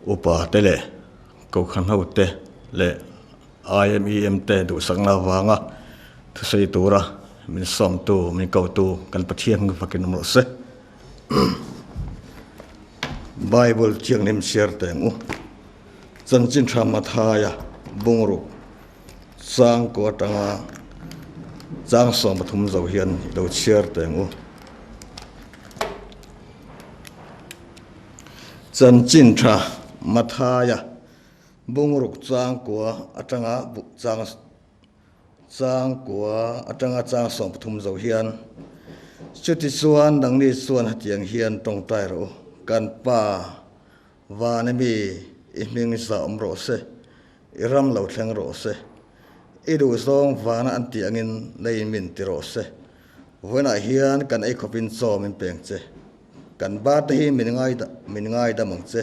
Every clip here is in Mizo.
Upa te leh Kokhan ho te leh IMEM te duhsakna avanga thusawi tura min sawmtu, min kotu kan Pathian hming fakin awm rawh se. Bible thianghlim chhiar teng u. Chanchin tha Mathaia bungruk changkaw atanga chang 13 zo hian i lo chhiar teng u. Chanchin tha Mathaia bungruk changkua atanga chang changkua atanga chang 13 zo hian chuti chuan nangni chuan hetiang hian tawngtai rawh u, Kan Pa Van ami i hming za awm rawh se, i ram lo thleng rawh se, i duhzawng vana an tih angin leiin min ti rawh se. Vawiinah hian kan ei khawpin chaw min peng che. Kan ba te hi min ngai min ngaidam ang che.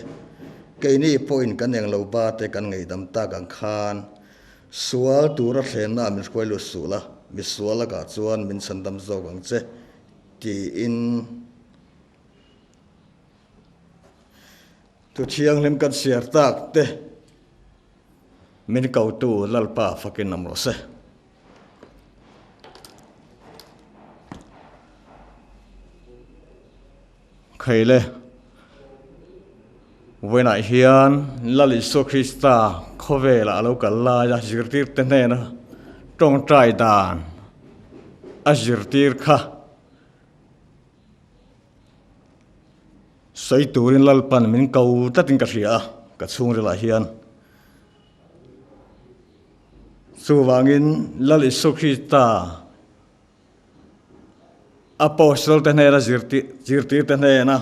Keini pawhin kan englo ba te kan ngaihdam tak ang khan sual tura thlenna ah min hruai lut suh la, misual lakah chuan min chhandam zawk ang che tiin. Thu thianghlim kan siar tak te min kotu Lalpa fakin awm rawh se. Khaile, vawiinah hian Lal Isua Krista khawvelah a lo kal lai a, zirtirte hnena tawngtai dan a zirtir kha. Sawi turin Lalpan min ko tlatin ka hria a, ka chhungrilah hian. Chuvangin Lal Isu Krista Apostle te hnena zirtir te hnena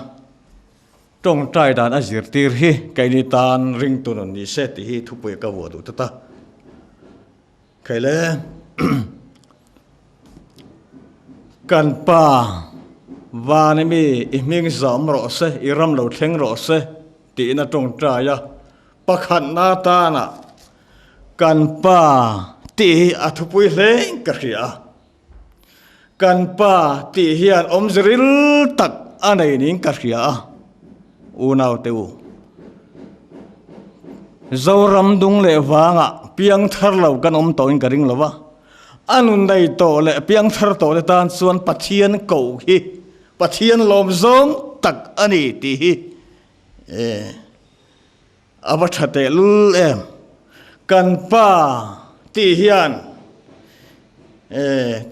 tawngtai dan a zirtir hi keini tan ringtu nun ni se tih hi thupui ka vuah duh tlat a. Khaile kan pa van ami i hming zam rawh se, i ram lo thleng rawh se tiin a tawngtai a, pakhatna atana kan pa tih hi a thupui hleng ka hria a, kan pa tih hian awmze ril tak a nei niin ka hria a, unaute u. Zoram dung leh vangah piang thar lo kan awm tawhin ka ring lo va, a nun nei tawh leh piang thar tawh te tan chuan Pathian koh hi Pathian lawm zawng tak a ni tih hi a va tha tehlul em. Kan pa tih hian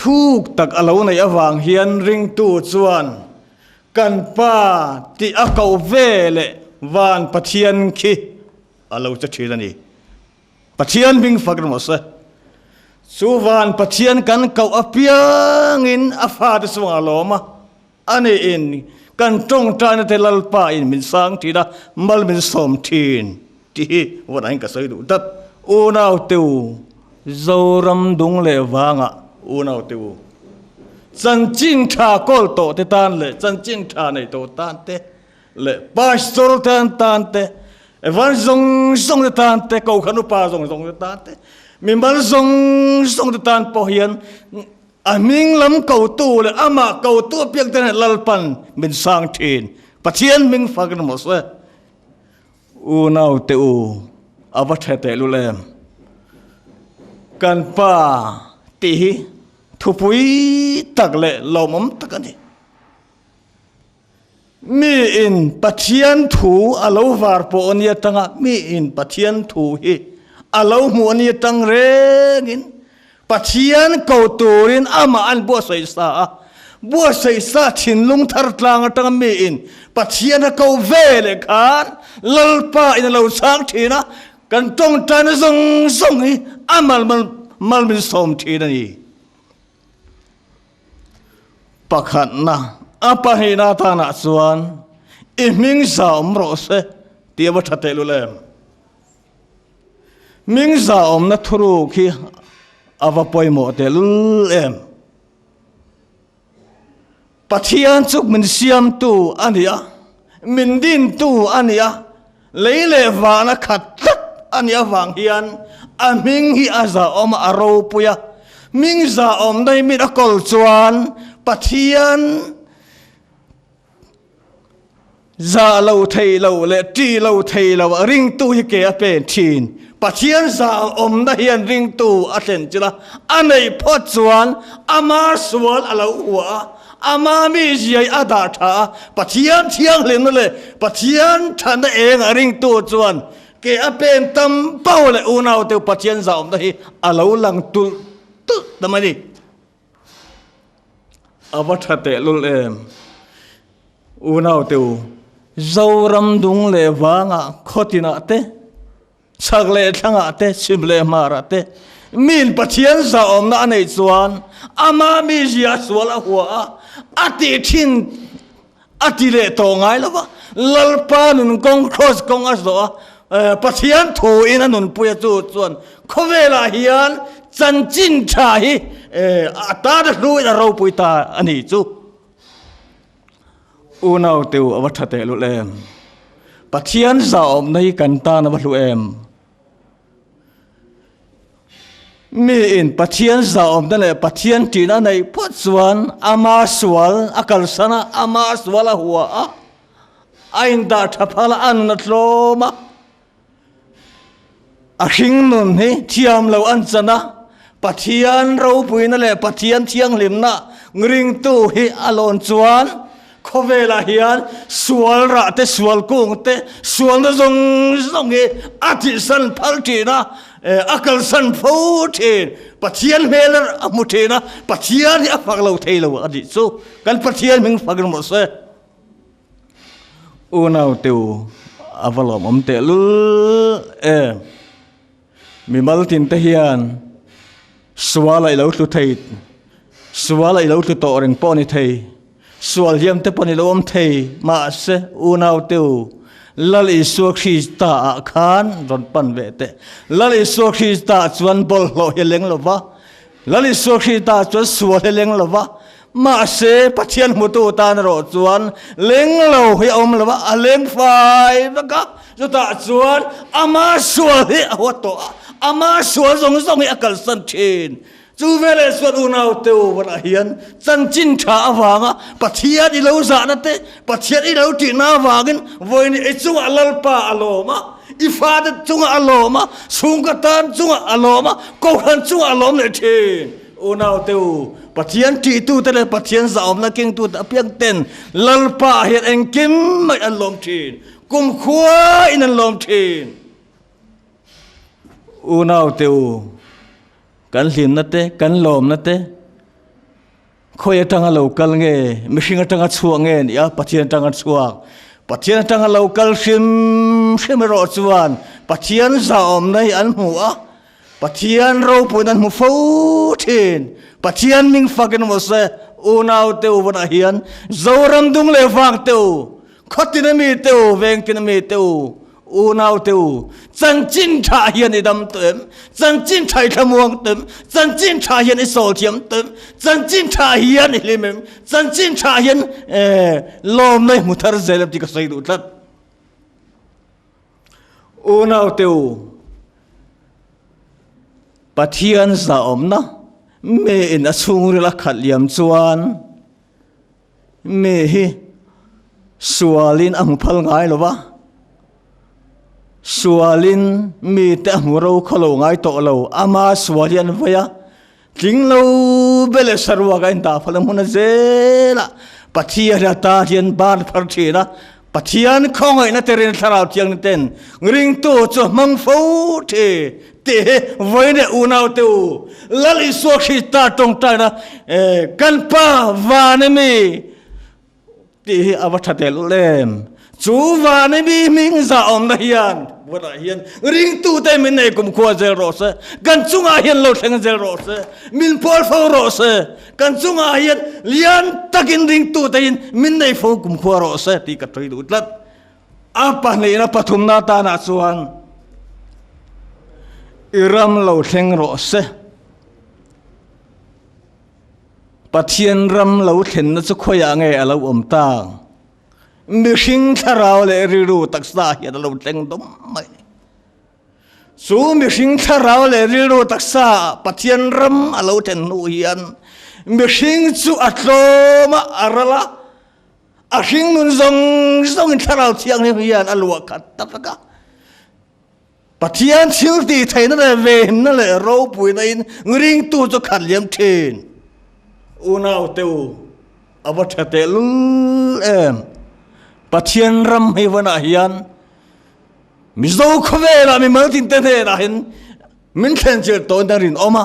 thuk tak a lo neih avang hian ringtu chuan Kan Pa tih a koh ve leh van Pathian khi a lo che thin a ni. Pathian hming fak emaw se, chu van Pathian kan koh apiangin a fate chungah a lawm a, a niin kan tawngtaina te Lalpa in min sang thin a, mal min sawm thin tih hi vawiin ka sawi duh tlat. Unau te u, Zoram dung leh vangah unau te u, chanchin tha kawl tawh te tan leh chanchin tha nei tawh tan te leh pastor te an tan te, evan zawng zawng te tan te, kokhan upa zawng zawng te tan te, mimal zawng zawng te tan pawh hian a hming lam kotu leh amah kotu apiang te nen Lalpan min sang thin. Pathian hming fak in maw se. Unau te u, a va tha tehlul em? Kan pa tih hi thupui tak leh lawmawm tak a ni. Miin Pathian thu a lo var pawh a ni atanga miin Pathian thu hi a lo hmuh a ni atang rengin Pathian ko turin amah an buatsaih sa a, buatsaih sa thinlung thar tlang atanga miin Pathian a ko ve leh khan Lalpa in a lo chhang thin a, kan tawngtaina zawng zawng hi a mal mal min sawm thin a ni. Pakhatna, a pahnihna atanah chuan i hming za awm rawh se tih a va tha tehlul em? Hming zahawmna thuruk hi a va pawimawh tehlul em? Pathian chu min siamtu a ni a, min dintu a ni a, lei leh vana khat tlat a nih avang hian a hming hi a zahawm a, a ropui a. Hming zahawmna hi min a kawl chuan Pathian. Zah lo thei lo leh ṭih lo thei lo ah ringtu hi ke a pen ṭhin. Pathian zah awmna hian ringtu a thlen chilh a, a neih phawt chuan ama sual a lo hua a, ama mizia hi a dah ṭha a, Pathian thianghlimna leh Pathian ṭhatna engah ringtu chuan ke a pen tam pauh leh unaute Pathian zah awmna hi a lo lang tulh tulh ta mai a ni. A va tha tehlul em? Unaute u, Zoram dung leh vangah khawtinah te, chhak leh thlangah te, chhim leh hmarah te, min Pathian zahawmna a neih chuan ama mizia sual a hua a, a tih thin a ti leh tawh ngai lo va, Lalpa nun kawng kraws kawng a zawh a, Pathian thu in a nunpui a chu chuan khawvelah hian chanchin tha hi a tan a hlu in a ropui ta a ni chu. Unau teu a va tha teh lul em? Pathian zahawmna hi kan tan a va hlu em? Miin Pathian zahawmna leh Pathian ṭihna a neih phawt chuan ama sual a kalsan a, ama sual a hua a, a indah ṭha phal a, a nun a tlawm a, a hring nun hi thiam lo an chan a, Pathian ropuina leh Pathian thianghlimna ringtu hi a lawn chuan Khawvelah hian sual rah te, sual kung te, sualna zawng zawng hi a tihsan phal thin a, a kalsan fo thin. Pathian hmel a hmu thin a, Pathian hi a fak lo thei lo a nih chu. Kan Pathian hming fak emaw se. Unau te u, a va lawmawm tehlul em. Mimal tin te hian sual a i lo tlu thei, sual a i lo tlu tawh reng pawh a ni thei, sual hiam te pawh a ni lo awm thei, mahse unau te u, Lal Isua Krista ah khan rawn pan ve teh. Lal Isua Krista ah chuan bawlhhlawh hi a leng lo va, Lal Isua Krista ah chuan sual hi a leng lo va, mahse Pathian hmutu tan erawh chuan leng lo hi a awm lo va, a leng fai vek a. Chutah chuan ama sual hi a huat tawh a, ama sual zawng zawng hi a kalsan thin. Chu veleh chuan unau teu vanah hian chanchin tha avanga Pathian i lo zahna te, Pathian i lo tihna avangin vawiin i chungah Lalpa a lawm a, i fate chungah a lawm a, chhungkaw tan chungah a lawm a, kohhran chungah a lawm leh thin. Unau teu, Pathian tihtute leh Pathian zahawmna kengtute apiang ten Lalpa hian engkim mai an lawm thin. Kumkhua in an lawm thin. Unau te u, kan hlimna te, kan lawmna te, khawi atanga lo kal nge, mihring atanga chhuak nge ni a, Pathian atanga chhuak. Pathian atanga lo kal hrim hrim erawh chuan Pathian zahawmna hi an hmu a, Pathian ropuina an hmu fo thin. Pathian ming fakin awm se, unau te u vanah hian Zoram dung leh vang te u, khawtin a mi te u, vengtin a mi te u, unau te u, chanchin tha hian i dam tawh em? Chanchin tha i thlamuang tawh em? Chanchin tha hian i sawl thiam tawh em? Chanchin tha hian i hlim em? Chanchin tha hian lawmna i hmu thar zel em tih ka sawi duh tlat. Unau te u, Pathian zahawmna mi in a chhungril a khat liam chuan mi hi sualin a hmu phal ngai lo va, sualin mite a hmu ro khaw lo ngai tawh lo, ama sual hi an vawi a, Tling lo be leh saruak a indah phal a hmun a zel a, Pathian hi a ta hian ban phar thin a, Pathian khawngaihna te rin thlarau thianghlim ten ringtu chu a hmang fo thin tih hi vawiin leh unau te u Lal Isua Krista tawngtaina kan Pa van ami Tih hi a va tha tel ulh em? Chu vani mi hming zahawmna hian buatah hian ringtute min nei kumkhua zel rawh se, kan chungah hian lo thleng zel rawh se, min pawl fo rawh se, kan chungah hian lian takin ringtute in min nei fo kumkhua rawh se tih ka ṭui duh tlat. A pahnihna pathumna atanah chuan i ram lo thleng rawh se. Pathian ram lo thlenna chu khawiah nge a lo awm tang? Mihring thlarau leh rilru taksa hian a lo thleng dawm mai. Chu mihring thlarau leh rilru taksa Pathian ram a lo thlen hnu hian mihring chu a tlawm a, a ral a. A hringnun zawng zawngin Thlarau Thianghlim hian a luah khat ta vek a. Pathian thil tih theihna leh vehimna leh ropuina in ringtu chu khat liam thin. Unau te u, a va tha tehlul em! Pathian ram hei vanah hian Mizo khawvelah mimal tin te hnenah hian min thlen chilh tawhin a rinawm a.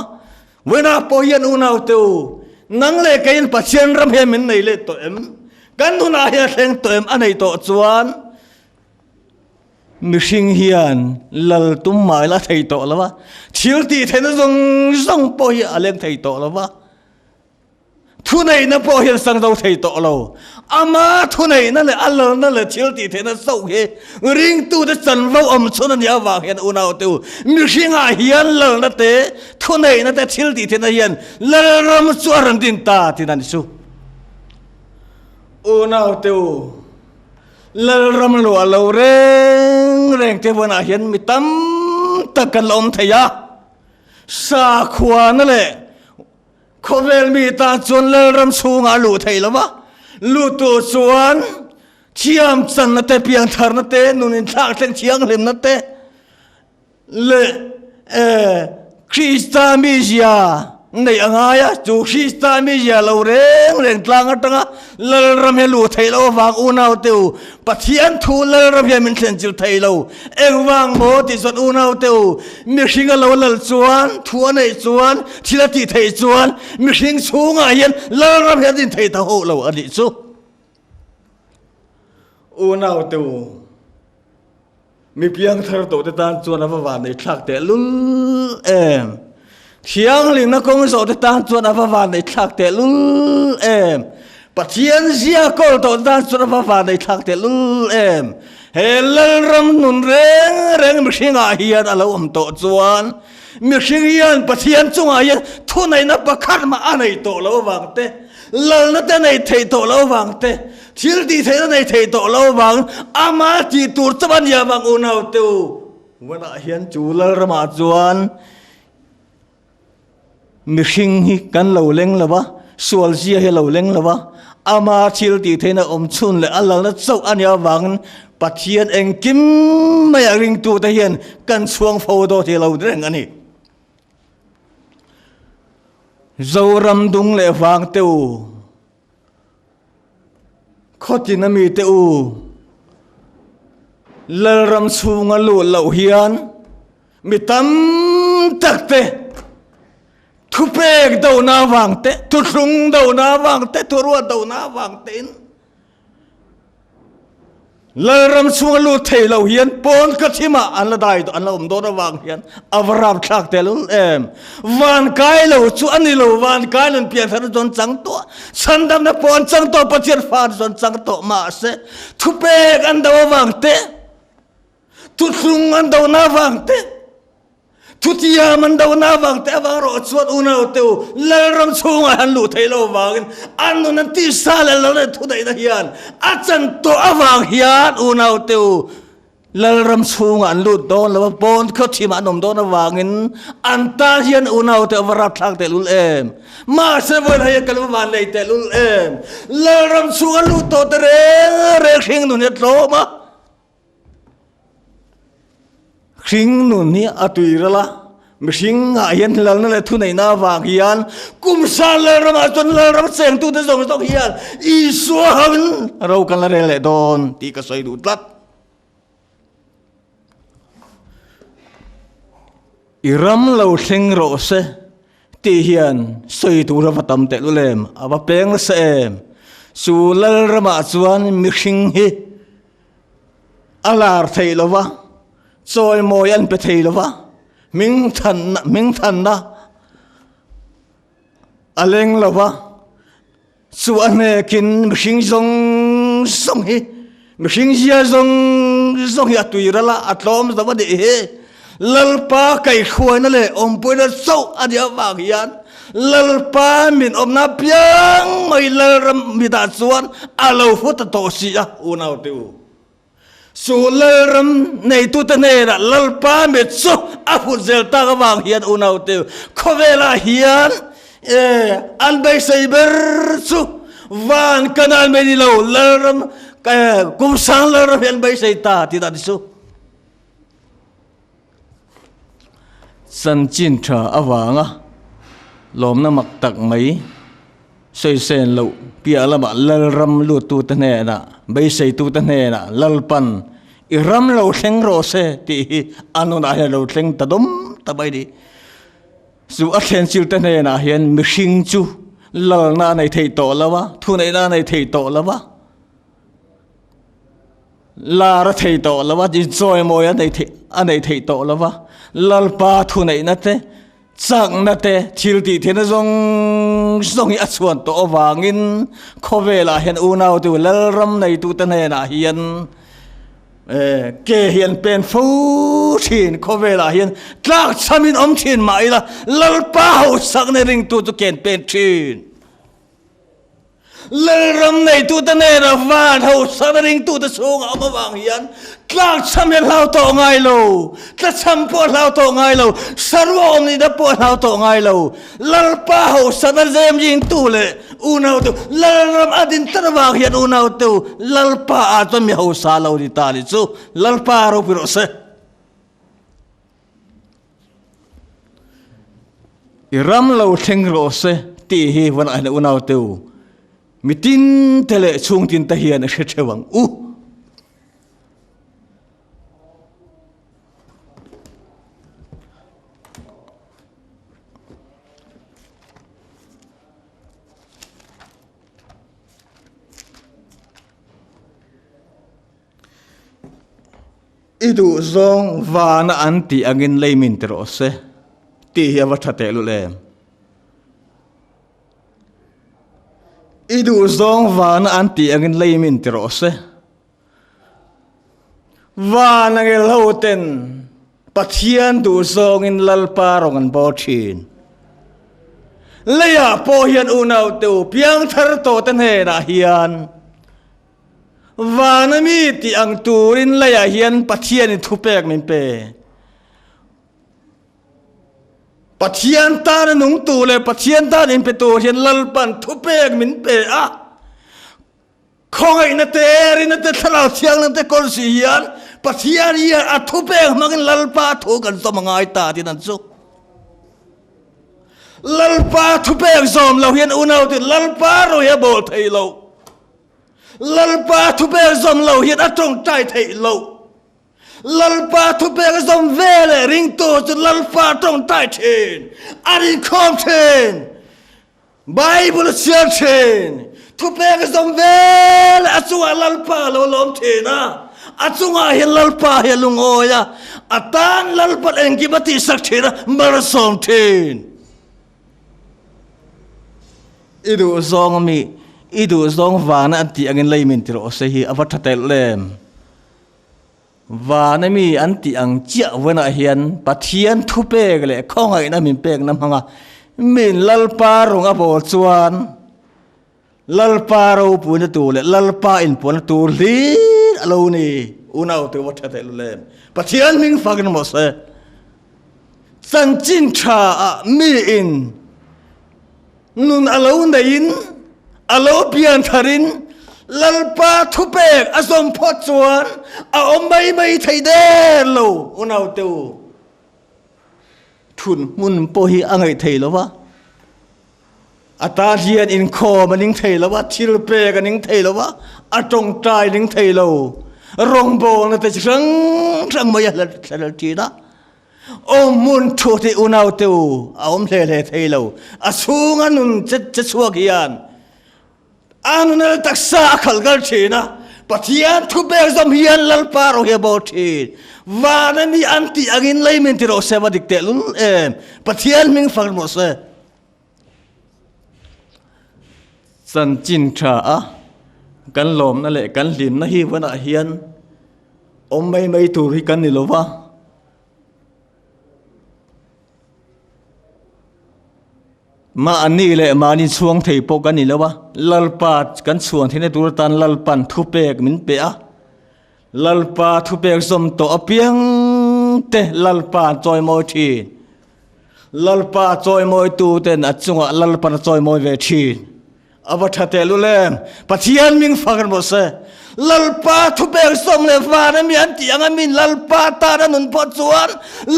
Vawiinah pawh hian unau te u, nang leh keiin Pathian ram hian min nei leh tawh em? Kan nunah hian a thleng tawh em? A nei tawh chuan Mihring hian lal tum mai la thei tawh lo va, thil tih theihna zawng zawng pawh hi a leng thei tawh lo va, thuneihna pawh hian sang zo thei tawh lo. Ama thuneihna leh a lalna leh thil tih theihna chauh hi ringtute chanvo awm chhun a nih avang hian unaute u, mihringah hian lalna te, thuneihna te, thil tih theihna hian Lalram chu a rawn din ta tihna a ni chu. Unaute u. Lalram luah lo reng reng te buanah hian mi tam tak kan la awm thei a, sakhuana leh khawvel mi tan chuan Lalram chhungah a luh theih lo va, lut tur chuan thiam channa te, piantharna te, nun inthlak thleng thianghlimna te, Leh e, Krista mizia neih a ngai a, chu Krista mizia lo reng reng tlang atanga Lalram hi a luh theih loh avang unau te u, Pathian thu Lalram hian min thlen chilh thei lo. Engvang maw tih chuan unau te u, mihring a lo lal chuan, thu a neih chuan, thil a tih theih chuan mihring chhungah hian Lalram hi a din thei ta hauh lo a nih chu. Unau te u. Mi piangthar tawhte tan chuan a va vannei thlak teh lul em? Thianghlimna kawng zawhte tan chuan a va vannei thlak teh lul em? Pathian zia kawl tawhte tan chuan a va vannei thlak teh lul em? He Lalram nun reng reng mihringah hian a lo awm tawh chuan mihring hian Pathian chungah hian thuneihna pakhat mah a nei tawh lo avang te, lalna te nei theih tawh lo avang te, Thil tih theihna nei thei tawh lo vang, ama tih tur chauh a nia vang unau te u. Vanah hian chu Lalramah chuan mihring hi kan lo leng lo va, sual zia hi a lo leng lo va, ama thil tih theihna awm chhun leh a lalna chauh a nia vangin Pathian engkim maia ringtute hian kan chhuang fo dawn hi a lo reng a ni. Zoram dung leh vang te u. Khawtin a mite u, Lalram chhunga lut loh hian mi tam tak te thupek dona avang te, thuthlung dona avang te, thuruat dona avang tein Lalram chhunga lut thei lo hian pawn ka thimah an la dai an la awm dawn avang hian a va rapthlak tehlul em. Van kai lo chu a ni lo, van kai nun pianthar chu an chang tawh, chhandamna pawh an chang tawh, Pathian fa chu an chang tawh mahse thupek an do avang te, thuthlung an dona avang te, Chutiang an dona avang te avang erawh chuan unau te u Lalram chhungah han luh theih loh avangin an nun an tisa leh lo leh thudaihna hian a chan tawh avang hian unau te u Lalram chhungah an lut dawn lo a, pawn khaw thimah an awm dawn avangin an tan hian unau te va rapthlak tehlul em. Mahse vawiin hei ka lo van nei tehlul em. Lalram chhunga lut tawh te reng reng hring nun hi a tlawm a. Hring nun hi a tui ral a, mihring ah hian lalna leh thuneihna avang hian kum san Lalramah chuan Lalram chengtute zawng zawng hian Isua hauin ro kan la rel leh dawn tih ka sawi duh tlat. I ram lo thleng rawh se tih hian sawi tur a va tam tehlul em, a va peng nasa em. Chu Lalramah chuan mihring hi A lar thei lo va, chawimawi an pe thei lo va, hmingthanna hmingthanna a leng lo va, chu a hnekin mihring zawng zawng hi mihring zia zawng zawng hi a tui ral a, a tlawm zo a nih hi. Lalpa kaihhruaina leh awmpuina chauh a nih avang hian Lalpa min awmna piang mai Lalram mitah chuan a lo fu ta tawh si a, unaute u. Chu Lalram neitute hnenah Lalpa mit chu a fut zel tak avang hian unaute u, khawvelah hian an beisei ber chu. Van Kanaan mai ni lo, Lalram, Kumsang Lalram hi an beisei ta tih dan chu. Chanchin tha avanga lawmna mak tak mai sawisen loh piah lamah Lalram luttute hnenah, beiseitute hnenah Lalpan i ram lo thleng rawh se tih hi a nunah hian a lo thleng ta dawm ta mai a ni. Chu a thlenchil te hnenah hian mihring chu lalna a nei thei tawh lo a, thuneihna a nei thei tawh lo a. Lar a thei tawh lo a, inchawimawi a nei theih a nei theih tawh lo va, Lalpa thuneihna te, chakna te, thil tih theihna zawng zawng hi a chhuan tawh avangin khawvelah hian unautu Lalram neitute hnenah hian eh ke hi an pen fo thin, khawvelah hian tlakchhamin awm thin mah ila Lalpa hausakna ringtu chu ke an pen thin. Lalram neitute nena van hausa ringtute chhunga awm avang hian tlakchham hi a hlau tawh ngai lo, tlachham pawh a hlau tawh ngai lo, saruak awm nihna pawh a hlau tawh ngai lo. Lalpa hausana zem ringtu leh unautu Lalram a din tlat avang hian unautu Lalpa ah chuan mi hausa lo ni ta ni chu Lalpa ropui rawh se. I ram lo thleng rawh se tih hi van ah hian unau te u, mi tin te leh chhung tin te hian a hre theuh ang u. I duh zawng vana an tih angin lei min ti rawh se tih hi a va tha tehlul em? I duh zawng vana an tih angin lei min ti rawh se. Van angel ho ten Pathian duh zawngin Lalpa rawng an bawl thin. Leiah pawh hian unaute u piangthar tawhte hnenah hian Vana mi tih ang turin leiah hian Pathianin thupek min pe. Pathian tana nung tur leh Pathian tan inpe tur hian Lalpan thupek min pe a. Khawngaihna te, rinna te, thlarau thianghlim te kawl si hian Pathian hian a thupek hmangin Lalpa thu kan zawm a ngai ta tiin an chuk. Lalpa thupek zawm lo hian unaute Lalpa ro hi a bawl thei lo. Lalpa thupek zawm lo hian a tawngtai theih loh. Lalpa thupek a zawm ve leh ringtu chu Lalpa a tawngtai thin, a rinkhawm thin, Bible a chhiar thin. Thupek a zawm ve leh a chungah Lalpa a lo lawm thin a, a chungah hian Lalpa hi a lungawi a, a tan Lalpa'n engkim a tihsak thin a, mal a sawm thin. I duh zawng ami, i duh zawng vana an tih angin lei min ti rawh se hi a va tha telh lem. Vana mi an tih ang chiah vawnah hian Pathian thupek leh khawngaihna min pekna hmanga min Lalpa rawng a bawl chuan Lalpa ropuina tur leh Lalpa inpuanna tur hlir a lo ni. Unau te va tha telh lem. Pathian hming fakin maw se. Chanchin tha ah mi in nun a lo neiin a lo pian tharin Lalpa thupek a zawm phawt chuan a awm mai mai thei der lo unau te u. Thun hmun pawh hi a ngaih thei lo va, a tan hian inkhawm a ning thei lo va, thil pek a ning thei lo va, a tawngtai ning thei lo, rawngbawlna te chi hrang hrang mai a hla thin a. Awm hmun thu tih unau te u a awm hle hle thei lo, a chhunga nun che che chhuak hian A nunel taksa a khalh kal thin a, Pathian thupek zawm hian Lalpa rawh hi a bo thin. Van a mi an tih angin lei min ti rawh se va dik tehlul em. Pathian hming fak rawh se. Chanchin tha a kan lawmna leh kan hlimna hi vanah hian awm mai mai tur hi kan ni lo va. Mahni leh mahni chhuang thei pawh kan ni lo a, Lalpa kan chhuan theihna tur atan Lalpa'n thupek min pe a, Lalpa thupek zawm tawh apiang te Lalpa'n chawimawi thin. Lalpa chawimawi tu ten a chungah Lalpa'n a chawimawi ve thin. A va tha tehlul em! Pathian ming fak an rawh se. Lalpa thupek sawm leh van a mi an tih ang a min Lalpa tan a nun pawh chuan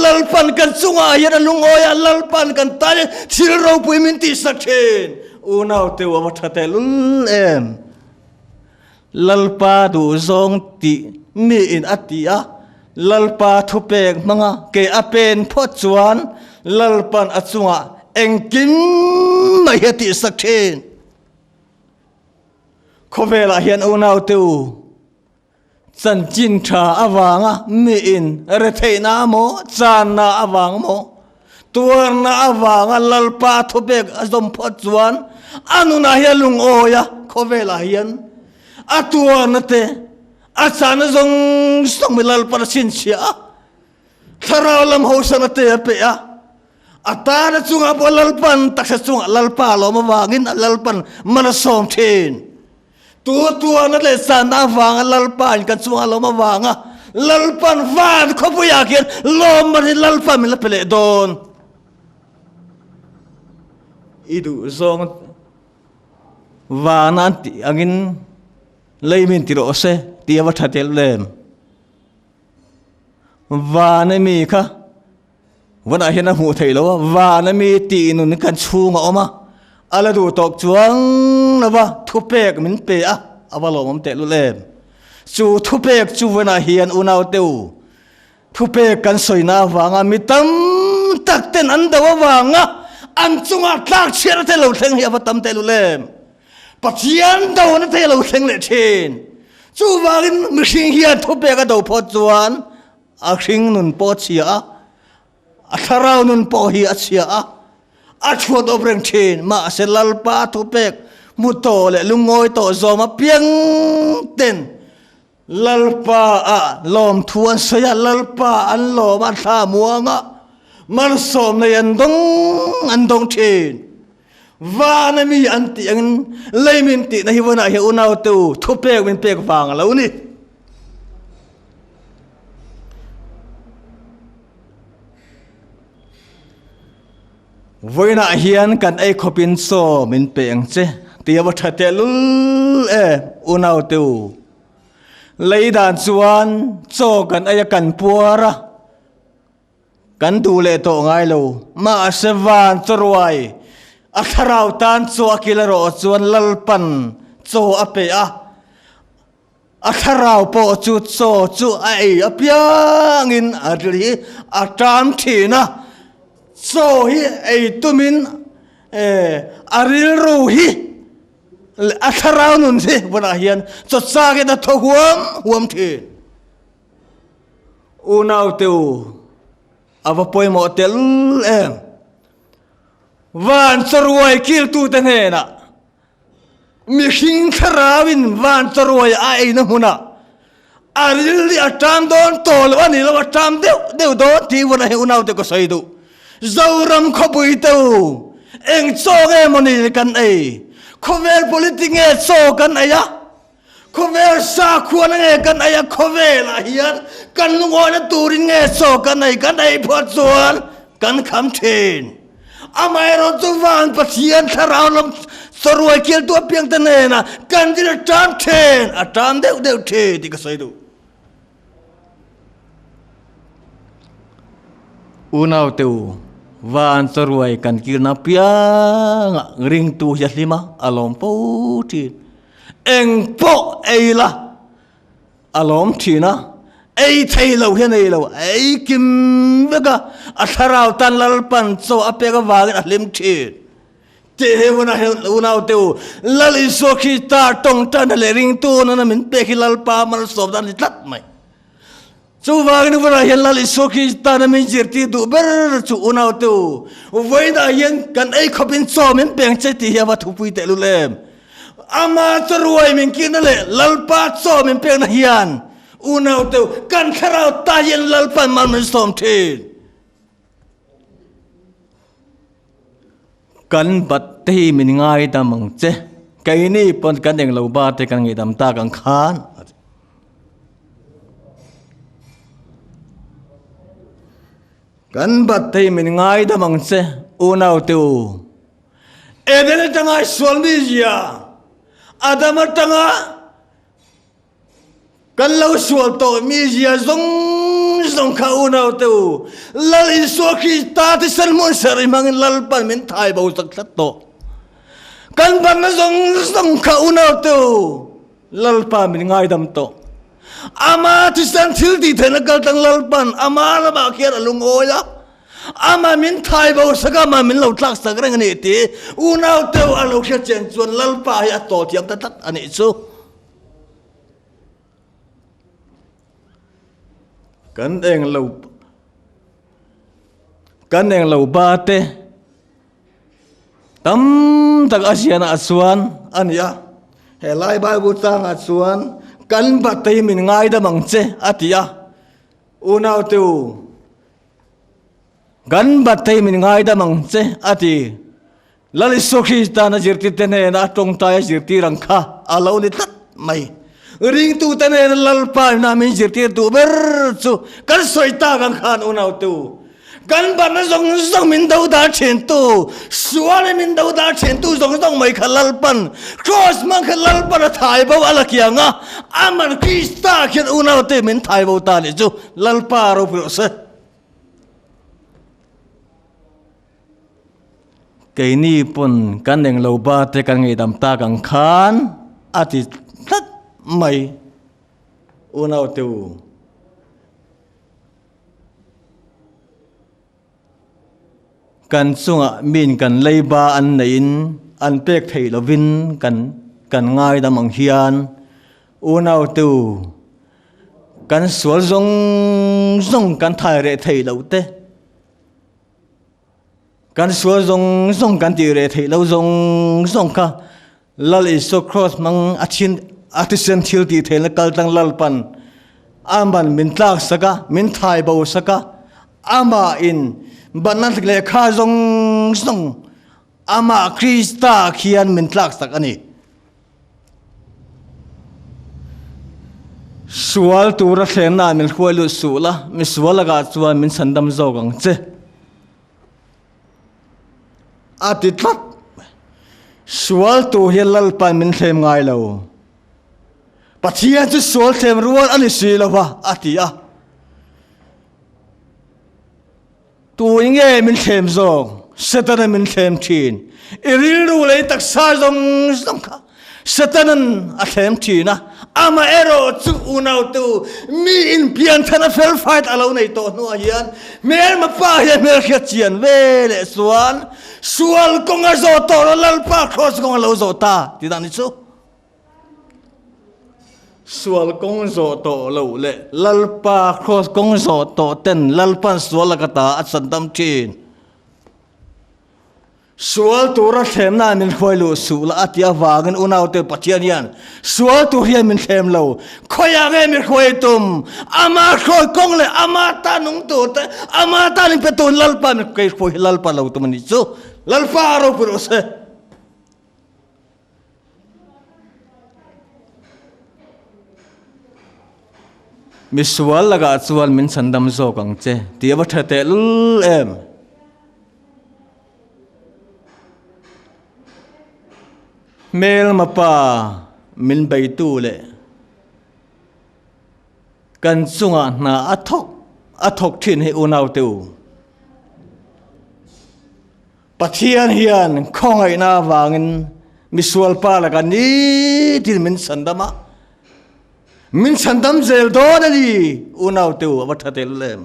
Lalpan kan chungah hian a lungawi a, Lalpan kan tan hian thil ropui min tihsak thin. Unau teu a va tha tehlul em! Lalpa duhzawng tih miin a ti a, Lalpa thupek hmanga ke a pen phawt chuan Lalpan a chungah engkim mai hi a tihsak thin. Khawvelah hian unaute u, chanchin tha avanga miin retheihna maw, channa avang maw, tuarna avanga Lalpa thupek a zawm phawt chuan a nunah hian lungawi a, khawvelah hian a tuarna te, a chahna zawng zawng mi Lalpan a chhinchhiah a, thlarau lam hausana te a pe a, a tana chungah pawh Lalpan taksa chungah Lalpa lawm avangin a Lalpan mal a sawm thin. Tu tuarna leh chahna avanga Lalpa in kan chungah lawm avanga Lalpan van khawpuiah khian lawm man hi Lalpa min la pe leh dawn. I duh zawng vana an tih angin lei min ti rawh se tih a va tha tel lem. Vana mi kha vanah hian a hmuh theih loh a, vana mi tih nun kan chhung a awm a, a la duh tawk chuang lo va, thupek min pe a, a va lawmawm tehlul em. Chu thupek chu vanah hian unau te u, thupek kan sawina avanga mi tam tak ten an do avanga an chungah tlak chhiatna te lo thleng hi a va tam tehlul em. Pathian dona te lo thleng leh thin. Chuvangin mihring hian thupek a do phawt chuan a hring nun pawh a chhia a, a thlarau nun pawh hi a chhia a, a chhuat awp reng thin. Mahse Lalpa thupek hmu tawh leh lungawi tawh zawm apiang ten Lalpa ah lawmthu an sawi a, Lalpa an lawm a, thla muang a, malsawm nei an dawng an dawng thin. Van a mi an tih angin lei min tihna hi vawnah hian unau te u thupek min pek vang a lo ni. Vawiinah hian kan ei khawpin chaw min pe ang che tih a va tha tehlul e unau te u. Lei dan chuan chaw kan ei a kan puar a, kan duh leh tawh ngai lo. Mahse van chawruai a thlarau tan chaw a kil erawh chuan Lalpan chaw a pe a, A thlarau pawh chu chaw chu a ei apiangin a ril hi a ṭam ṭhin a, chaw hi ei tumin a rilru hi leh a thlarau nun hi hmunah hian chaw chakin a thaw huam huam ṭhin. Unaute u, a va pawimawh tel em? Van chawruai kiltute hnenah Mihring thlarauin van charuai a eina hmunah a ril hi a ṭam dawn tawh loh a ni lo, a ṭam deuh deuh dawn tih vawna hi unaute ka sawi duh. Zoram khawpui te u, eng chaw nge maw ni kan ei? Khawvel politic nge chaw kan ei a? Khawvel sakhuana nge kan ei a? Khawvelah hian kan lungawina turin nge chaw kan ei? Kan ei phawt chuan kan kham ṭhin. Amaherawh chu van Pathian thlarau lam chawruai kiltu apiangte hnenah kan dil a ṭam ṭhin, a ṭam deuh deuh ṭhin tih ka sawi duh. Unaute u, van chawruai kan kilna apiangah ringtu hi a hlim a, a lawm fo ṭhin. Eng pawh ei la. A lawm thin a, ei thei lo hian ei lo, a ei kim vek a, a thlarau tan Lalpan chaw a pek avangin a hlim thin. Tih hi hunah hian unaute u, Lal Isua Krista tawngtaina leh ringtu nana min pek hi Lalpa malsawmna a ni tlat mai. Chuvangin hunah hian Lal Isua Krista na min zirtir duh ber chu unaute u, vawiinah hian kan ei khawpin chaw min peng che tih hi a va thupui tehlul em? Ama charuai min kihna leh Lalpa chaw min pekna hian unaute u, kan thlarau ta hian Lalpan mal min sawm thin. Kan bat te hi min ngaidam ang che, keini pawn kan englo ba te kan ngaihdam tak ang khan. Kan bat te hi min ngaidam ang che, unaute u. Eden atanga sual mizia, Adam atanga kan lo sual tawh mizia zawng zawng kha unau te u, Lal Isua Krista thisen hmun serh i hmangin Lalpan min thai bo sak tlat tawh. Kan banna zawng zawng kha unau te u, Lalpa min ngaidam tawh. Ama thisen thil tih theihna kaltlang Lalpan ama lamah khian a lungawi a, ama min thai bo sak a, ama min lo tlak sak reng a nih tih unau teu a lo hriat chian chuan Lalpa hi a tawh thiam ta tlat a nih chu. Kan eng lo kan eng lo ba te Tam tak a zianah chuan a ni a, he lai Bible tlangah chuan kan batei min ngaidam ang che a ti a, unaute u, kan batei min ngaidam ang che a ti. Lal Isua Kristan a zirtirte hnena a tawngtai a zirtir ang kha a lo ni tlat mai. Ringtute hnena Lalpa ina min zirtir duh ber chu kan sawi tak ang khan unaute u, Kan barna zawng zawng min do dar thintu, sualin min do dar thintu zawng zawng mai kha Lalpan, Kraws hmang kha Lalpan a thai bo a la kiang a, Aman Krista khian unaute min thai bo ta nih chu Lalpa ropui rawh se. Keini pawn kan englo ba te kan ngeihdam tak ang khan a ti tlat mai unaute u. Kan chungah min kan leiba an neihin an pek theih lovin kan kan ngaidam ang hian unautu kan sual zawng zawng kan thai reh thei lo te, kan sual zawng zawng kan tih reh theih lo zawng zawng kha Lal Isua Kraws hmang a thin a thisen thil tih theihna kaltlang Lalpan aman min tlak sak a, min thai bo sak a, amah in banna lehkha zawng zawng amah Krista khian min tlak sak a ni. Sual tura thlenna ah min hruai lut suh la, misual lakah chuan min chhandam zawk ang che. A ti tlat. Sual tur hian Lalpa'n min thlem ngai lo. Pathian chu sual thlem rual a ni si lo va, a ti a. Tui nge min thlem zawk? Setana min thlem thin. I rilru leh i taksa zawng zawng kha Setanan a thlem thin a, amaherawh chu unautu mi inpian than a fel fight a lo nei tawh hnuah hian hmelma pa hian hmelhriat chian ve leh chuan sual kawng a zawh tawh lo, Lalpa kraws kawng a lo zawh ta tih dan hi chu sual kawng zawh tawh loh leh Lalpa kraws kawng zawh tawh ten Lalpa'n sual laka ta a chandam thin. Sual tura thlemna min hruai luh suh la a ti avangin unaute Pathian hian sual tur hian min thlem lo. Khawiah nge mi hruai tum? Ama hruai kawng leh ama ta nung tur te, ama tan in pe tun Lalpa min kei hruai hi Lalpa lo tum a nih chu. Lalpa a ropui rawh se. Misual lakah chuan min chhandam zawk ang che tih a va tha tehlul em? Hmelma pa min beitu leh kan chungah hna a thawk a thawk thin hi unaute u. Pathian hian khawngaihna avangin misual pa lakah nitin min chhandam a, min chhandam zel dawn a ni unaute u a va tha tehlul em?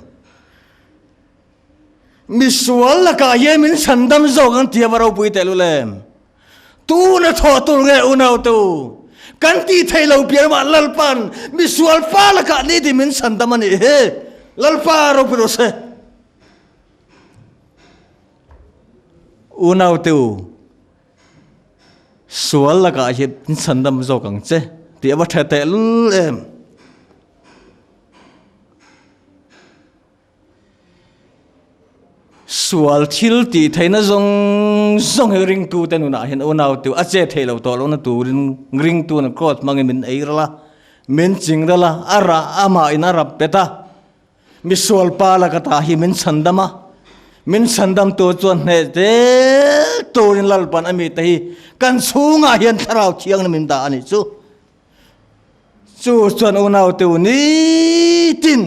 Misual lakah hian min chhandam zawk ang tia va ropui teh lul em? Tuna thawh tur nge unaute u? Kan tih theih lo piah lamah Lalpa'n misual pa lakah nitin min chhandam a nih hi. Lalpa ropui rawh se. Unaute u, sual lakah hian min chhandam zawk ang che tih a va tha teh lul em? Sual thil tih theihna zawng zawng hi ringtute nunah hian unautu a che theih lo tawh lohna turin ringtuna kraws hmangin min ei ral a, min ching ral a, a rah amahin a rap bet a, misual pa laka tah hi min chhandam a, min chhandam tur chuan hneh zel. zel turin Lalpan a mite hi kan chhungah hian Thlarau Thianghlim min dah a nih chu. Chu chuan unaute u nitin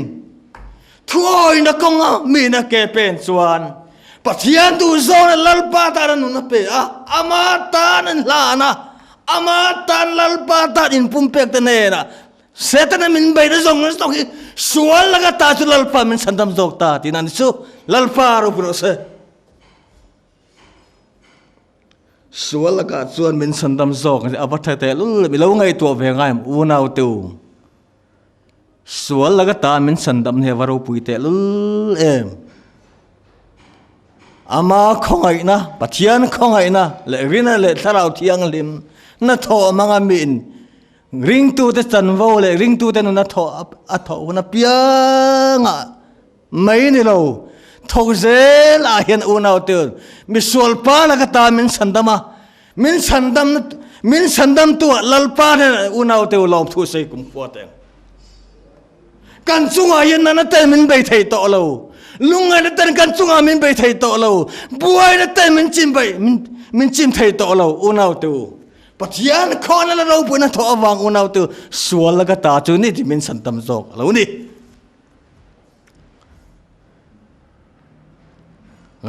thuawina kawnga mina ke pen chuan Pathian duhzawna Lalpa tan a nun a pe a, ama tan an hlan a, ama tan Lalpa tan inpumpek te hnenah Setana min beihna zawng zawng hi sual laka ta chu Lalpa min chhandam zawk ta tihna a ni chu. Lalpa ropui rawh se. Sual lakah chuan min chhandam zawk a va tha teh lul i lo ngaihtuah ve ngai em unau te u. Sual laka ta min chhandam hi a va ropui teh lul em. Ama khawngaihna, Pathian khawngaihna leh Rina leh Thlarau Thianghlim na thawh hmanga miin ringtute chanvo leh ringtute nuna thawh a thawh hun apiangah Mai ni lo, thawk zel ah hian unau te misual pa laka ta min chhandam a, min chhandam min chhandam tu ah Lalpa hnenah unau te lawmthu sei kum khua teng. Kan chungah hian nana ten min bei thei tawh lo, lungngaihna ten kan chungah min bei thei tawh lo, buaina ten min chim bei min chim thei tawh lo unau te u. Pathian khawna la ropuina thawh avang unau te sual laka ta chu ni ti min chhandam zawk a lo ni.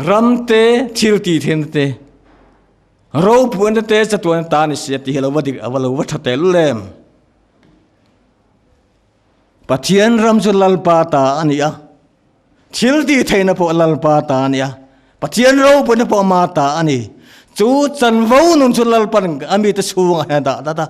Ram te, thil tih theihna te, ropuina te chatuan ta ni si a tih hi a lo va dik a va lo va tha tel em. Pathian ram chu Lalpa ta a ni a, thil tih theihna pawh Lalpa ta a ni a, Pathian ropuina pawh ama ta a ni. Chu chanvo nun chu Lalpan a mite chhungah hian a dah dat a.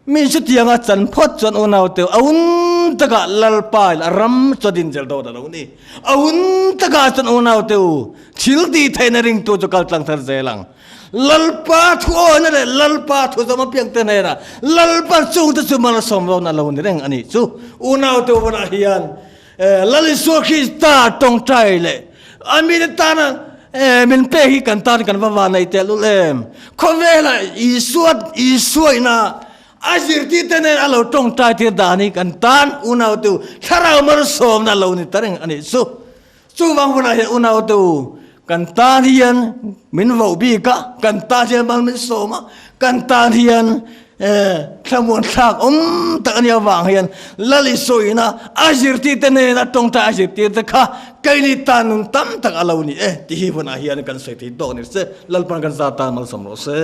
Mi chutianga chan phawt chuan unaute a un takah Lalpa in a ram chu a din zel dawn a lo ni. A un takah chuan unaute u, thil tih theihna ringtu chu kal tlang thar zel ang. Lalpa thu awina leh Lalpa thu zawm apiangte hnenah Lalpa chungte chu malsawm dawn a lo ni reng a nih chu. Unaute u vanah hian Lal Isua Krista tawngtai leh a mite tana min pek hi kan tan kan va vanei tehlul em? Khawvelah Isua Isua ina a zirtirte nen a lo tawngtai tir dan hi kan tan unautu thlarau malsawmna lo ni ta reng a nih chu. Chuvang hunah hian unaute u, kan tan hian min voh bik a, kan tan hian mal min sawm a, kan tan hian thlamuan thlak awm tak a nih avang hian Lal Isuaina a zirtirte nena tawngtai a zirtirte kha keini tan nun tam tak a lo ni e tih hi hunah hian kan sawi thei tawk ni se, Lalpan kan za tan malsawm rawh se.